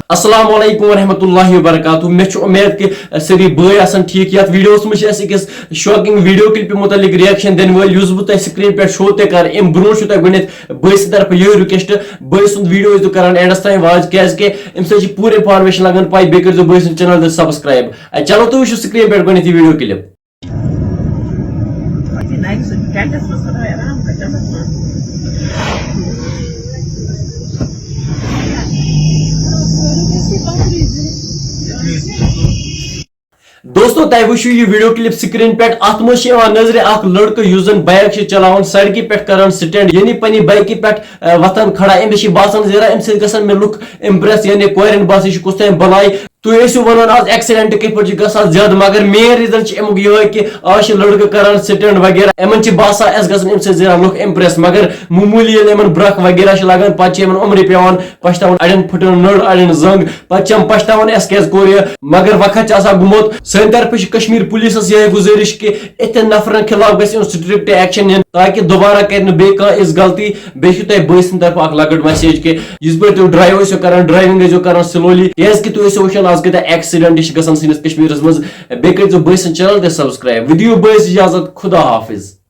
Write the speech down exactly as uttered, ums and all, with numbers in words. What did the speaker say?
السلام علیکم ورحمۃ اللہ وبرکاتہ۔ مےٚ چھُ اُمید کہِ سٲری بٲے آسن ٹھیٖک۔ یَتھ ویٖڈیوَس منٛز چھِ اَسہِ أکِس شاکنگ ویٖڈیو کِلپہِ مُتعلِق رِیَکشَن دِنہٕ وٲلۍ، یُس بہٕ تۄہہِ سِکریٖن پٮ۪ٹھ شو تہِ کَرٕ۔ اَمہِ برونٛٹھ چھُ تۄہہِ گۄڈٕنٮ۪تھ بٲے سٕنٛدِ طرفہٕ یِہوٚے رِکویسٹ، بٲے سُنٛد ویٖڈیو ٲسۍزیو کَران اینڈَس تام واچ، کیٛازِکہِ اَمہِ سۭتۍ چھِ پوٗرٕ اِنفارمیشَن لَگان پَے، بیٚیہِ کٔرۍزیو بٲے سُنٛد چینَل تہِ سَبسکرٛایب۔ اَ، چلو تُہۍ وٕچھِو سِکریٖن پٮ۪ٹھ گۄڈٕنٮ۪تھ یہِ ویٖڈیو کِلِپ۔ دوستو، تۄہہِ وٕچھِو یہِ ویٖڈیو کِلِپ سِکریٖن پٮ۪ٹھ۔ اَتھ منٛز چھِ یِوان نظرِ اَکھ لٔڑکہٕ، یُس زَن بایِک چھِ چلاوان، سڑکہِ پٮ۪ٹھ کران سٹینڈ، یعنی پننہِ بایکہِ پٮ۪ٹھ، اَ، وۄتھان کھڑا۔ أمِس چھِ باسان زِ أمۍ سۭتۍ گژھن مےٚ لُکھ امپریس، یعنی کورٮ۪ن باسہِ یہِ چھُ کُس تام بلاے۔ تُہۍ ٲسِو وَنان آز ایکسیڈنٹ کِتھ پٲٹھۍ چھُ گژھان زیادٕ، مگر مین ریٖزن چھِ اَمیُک یِہوٚے کہِ آز چھِ لٔڑکہٕ کران سٹینڈ وغیرہ، یِمن چھِ باسان اَسہِ گژھن اَمہِ سۭتۍ زیادٕ لُکھ امپریس، مگر معموٗلی ییٚلہِ یِمن برکھ وغیرہ چھِ لگان، پتہٕ چھِ یِمن عمرِ پٮ۪وان پچھتاوُن، اڑٮ۪ن پھٕٹن نٔر، اڑٮ۪ن زنٛگ، پتہٕ چھِ یِم پچھتاوان اَسہِ کیازِ کوٚر یہِ۔ مگر وقت چھِ آسان گوٚمُت۔ سٲنۍ طرفہٕ چھِ کشمیر پُلیٖسس یِہوٚے گُزٲرِش کہِ یِتھٮ۪ن نفرن خلاف گژھِ یُن سٹرکٹ ایکشن نِنہٕ، تاکہِ دوبارہ کرِ نہٕ بیٚیہِ کانٛہہ یِژھ غلطی۔ بیٚیہِ چھُ تۄہہِ بٲے سٕنٛدِ طرفہٕ اکھ لۄکٕٹ میسیج کہِ یِژھ پٲٹھۍ تُہۍ ڈرایو ٲسِو کران، ڈرایونگ ٲسۍزیو کران سلولی، کیازِ کہِ تُہۍ ٲسِو وٕچھان آز کۭتیاہ ایکسیڈنٹ چھِ گژھان سٲنِس کشمیٖرس منٛز۔ بیٚیہِ کٔرۍزیو بٲے سٕنٛز چینل تہِ سبسکرایب۔ وۄنۍ دِیِو بٲیِس اجازت، خدا حافظ۔